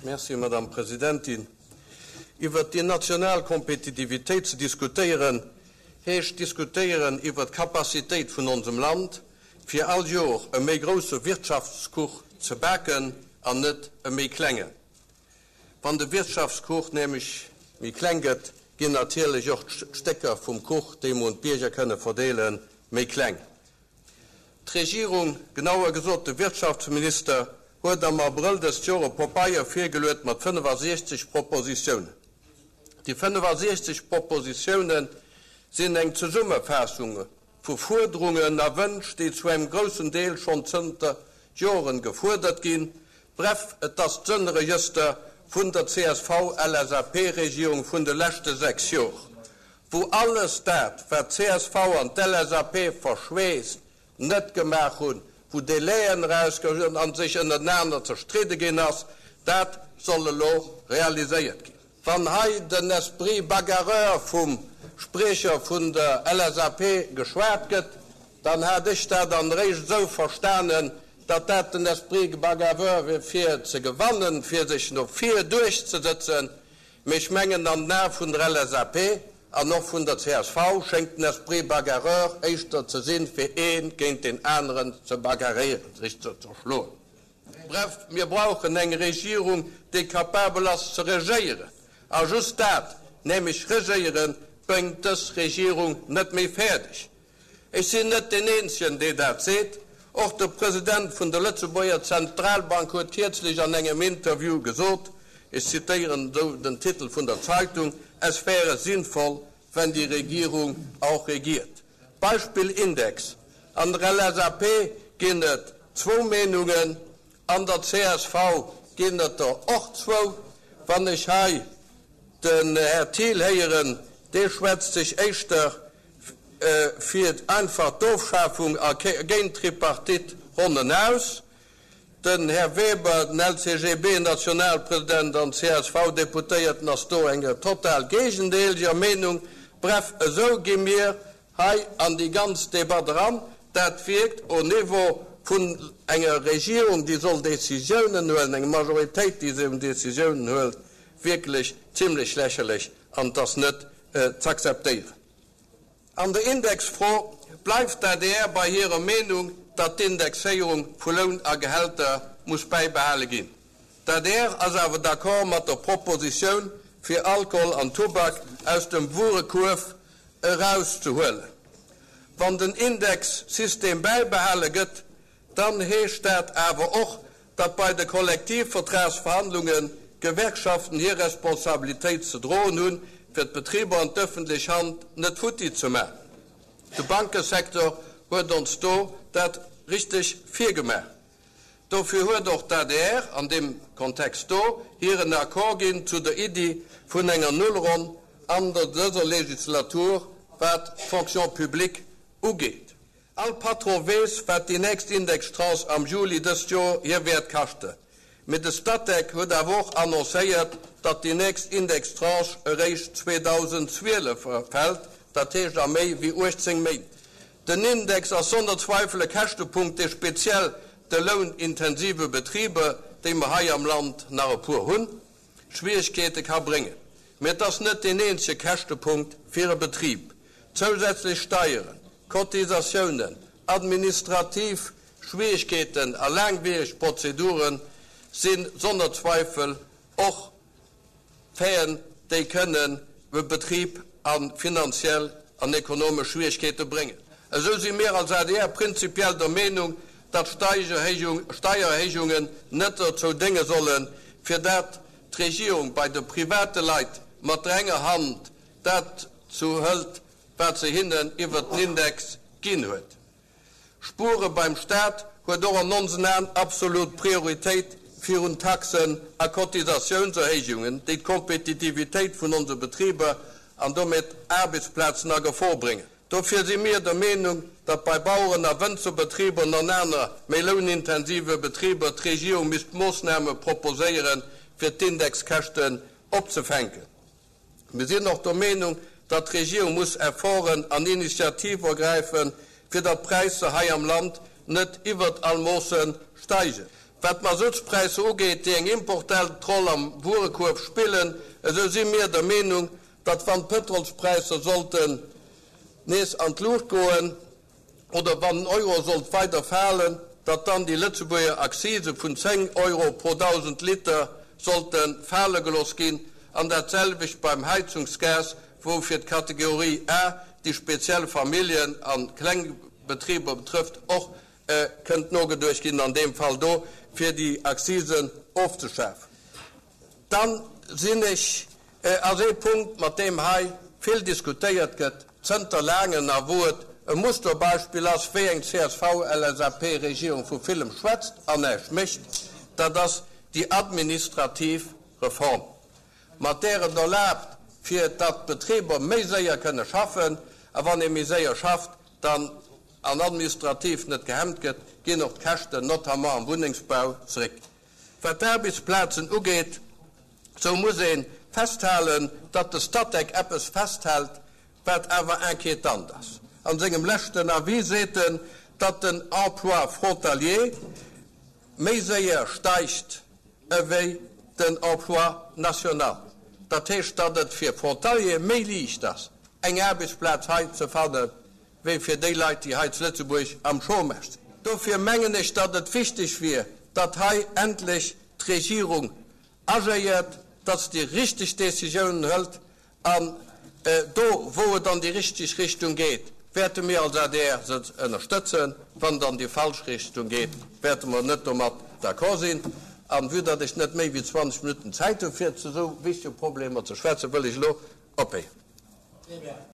Merci, Madame Presidentin. Iwwert déi national Kompetitivitéit ze diskutéieren, heescht diskutéieren iwwert d'Capacitéit vun onsem Land, fir all Jor e méi grousse Wirtschaftskuch ze baken an net e méi klengen. Wann de Wirtschaftskuch nämlech méi kleng gëtt, ginn natierlech och d'Stécker vum Kuch, déi mer un d'Bierger kënne verdeelen, méi kleng. D'Regierung, genauer gesot de Wirtschaftsminister, huet am Abrëll dëst Joer e Popeier virgeluet mat 65 Propositiounen. Déi 65 Propositiounen sinn eng Zesummefaassung vu Fuerderungen a Wënsch, déi zu engem groussen Deel schonn zënter Joren gefuerdert ginn. Bref, et ass d'Sënneregëster vun der CSV-LSAP-Regierung vun de leschte 6 Jor, wou alles dat, wat d'CSV an d'LSAP verschweest net gemaach hunn, wou Délaiën erausgeholl hunn a sech ënnertenaner zerstridde ginn ass, dat soll elo realiséiert ginn. Wann hei den Esprit bagarreur vum Spriecher vun der LSAP geschwat gëtt, dann hat ech dat an eréischt esou verstanen, datt dat den Esprit bagarreur wier fir ze gewannen, fir sech no vir duerchzesëtzen. Mee ech mengen, an den Ae vun der LSAP an och vun der csv schéngt den Esprit bagarreur éischter ze sinn, fir ee géint deen aneren ze bagarréieren, sech ze zerschloen. Bref, mir brauchen eng Regierung, déi capabel ass ze regéieren. A just dat, nämlech regéieren, bréngt dës Regierung net méi fäerdeg. Ech sinn net deen Eenzegen, dee dat seet. Och de President vun der Lëtzebuerger Zentralbank huet kierzlech an engem Interview gesot, ech zitéieren esou den Titel vun der Zeitung, Es wäre sinnvoll, wenn die Regierung auch regiert. Beispill Index, An der LSAP ginn et zwou Meenungen, an der csv ginn et der och zwou. Wann ech hei den Här Thiel héieren, dee schwätzt sech éischter fir einfach d'Ofschafung a géint d'Tripartite-Ronnen aus. Den Här Weber, den LCGB-Nationalpresident an CSV-Deputéierten, ass do enger total géigendeeleger Meenung. Bref, esou gi mir hei an déi ganz Debatt eran. Dat wierkt au niveau vun enger Regierung, déi soll Décisiounen huelen, eng Majoritéit, déi esou Décisiounen huelt, wierklech zimlech lächerlech an et ass net z'akzeptéieren. An der Indexfro bleift d'ADR bei hirer Meenung, datt d'Indexéierung vu Loun a Gehälter muss bäibehale ginn. D'ADR ass awer d'accord mat der Propositioun, fir Alkohol an Tubak aus dem Wuerekuerf erauszehuelen. Wann den Indexsystem bäibehale gëtt, Dann heescht dat awer och, datt bei de Kollektivvertragsverhandlungen d'Gewerkschaften hir Responsabilitéit ze droen hunn, fir d'Betriber an d'ëffentlech Hand net futti ze maachen. De Bankesecteur huet ons do dat richteg virgemaach. Dofir huet och d'ADR an deem Kontext do hiren Accord ginn zu der Iddi vun enger Nullronn an der dëser Legislatur, wat d'Fonction publique ugeet. All Patron weess, wat déi nächst Indextranche am Juli dëst Joer hie wäert kaschten. Mee de Statec huet awer och annoncéiert, datt déi nächst Indextranche eréischt 2012 fält, dat heescht a méi wéi 18 Méint. Den Index ass sonner Zweifel e Käschtepunkt, dee speziell de lounintensive Betriber, déi mer hei am Land nach e puer hunn, Schwieregkeete ka bréngen. Mee et ass net deen eenzege Käschtepunkt fir e Betrib. Zousätzlech Steieren, Cotisatiounen, administrativ Schwieregkeeten a laangwiereg Prozedure si sonner Zweifel och Faiten, déi kënnen e Betrib a finanziell an ekonomesch Schwieregkeete bréngen. Esou si mir als adr prinzipiell der Meenung, datt Steiererhéijungen net dozou dénge sollen, fir dat d'Regierung bei de private Leit mat der enger Hand dat zu hëlt, wat se hinnen iwwert den Index ginn huet. Spuere beim Staat huet och an onsen Aen absolut Prioritéit virun Taxen a Cotisatiounserhéijungen, déi d'Kompetitivitéit vun onse Betriber an domat Aarbechtsplazen a Gefor bréngen. Dofir si mir der Meenung, datt bei Baueren a Wënzerbetriber an aner méi lounintensive Betriber d'Regierung misst Moossname proposéieren, fir d'Indexkäschten opzefänken. Mir sinn och der Meenung, datt d'Regierung muss Efforten an Initiative ergräifen, fir datt d'Präisser hei am Land net iwwert all Moosse steigen. Wat d'Masuttspräisser ugeet, déi eng importent Roll am Wuerekuerf spillen, esou si mir der Meenung, datt wann d'Pëtrolspräisser sollten nees an d'Luucht goen oder wann den Euro sollt weider falen, datt dann déi Lëtzebuerger Accise vun 10 Euro pro 1.000 Liter sollte fale gelooss ginn an dat selwecht beim Heizungsgas, wou fir d'Kategorie A, déi speziell Familljen a kleng Betriber betrëfft, och kënnt nogeduecht ginn an deem Fall do, fir déi Accisen ofzeschafen. Dann sinn ech, ass ee Punkt, mat deem hei vill diskutéiert gëtt zënter laangen a wou et e Musterbeispill ass, wéi eng CSV-LSAP-Regierung vu villem schwätzt an näischt mécht, dat ass déi administrativ Reform, mat där et erlaabt, fir datt d'Betriber méi séier kënne schaffen. A wann ee méi séier schafft, dann an administrativ net gehemmt gëtt, ginn och d'Käschten, notamment am Wunnengsbau, zeréck. Wat d'Aarbechtsplazen ugeet, sou muss ee festhalen, datt de Statec eppes festhält, wat awer inquietant ass. An sengem leschten Avis seet en, datt den Emploi frontalier méi séier steigt ewéi den Emploi national. Dat heescht, datt et fir Frontaliere méi liicht ass, eng Aarbechtsplaz hei ze fannen, wéi fir déi Leit, déi hei zu Lëtzebuerg am Chômage sinn. Dofir mengen ech, datt et wichteg wier, datt hei endlech d'Regierung agéiert, datt se déi richteg Décisiounen hëlt an do, wou et an déi richteg Richtung geet, wäerte mir als adr se ënnerstëtzen. Wann et an déi falsch Richtung geet, wäerte mer net domat d'accord sinn. An vue datt ech net méi wéi 20 Minutten Zäit hu fir zu esou wichtege Problemer ze schwätzen, wëll ech elo ophéieren.